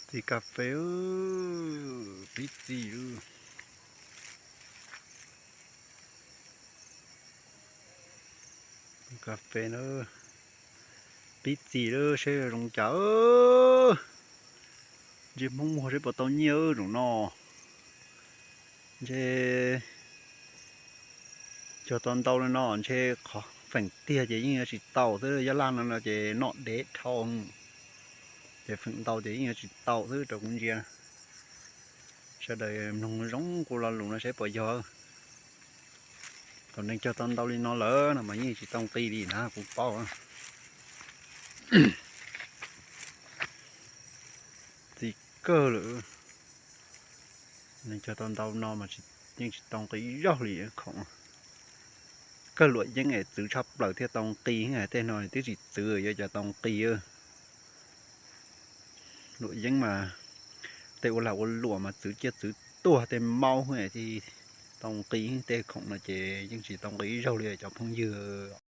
Txiv kas fes, pib txiv lawm. Kas fes na, pib txiv lawm, saib zoo cas. Ntshe Hmoob muag saib puas tau nyiaj zaum no. Ntshe cog tau ntau li no ntshe qhov feem tiag ces yeej yuav tsis tau xwb. Yab laj no no ces noj dev dhau, ces feem ntau ces yeej yuav tsis tau xwb rau kuv ntsia. Sawv daws mloog zoo kuv lo lus no saib puas yog. Thaum neeg cog tau ntau li no lawm no mas yeej tsis tau nqi li na kuv paub. Txiv kawg lawm, neeg cog tau ntau no mas yeej tsis tau nqi zaug li khoom. Kawg luam yeeb es txwv tshaj plaws thiaj tau nqi, tej no twb tsis txwv yuav cas tau nqi. Luam yeeb mas tej ua lag ua luam mas txwv ciaj txwv tuag tej maub thiaj tau nqi, tej khoom no ces yeej tsis tau nqi zaug li cov phooj ywg.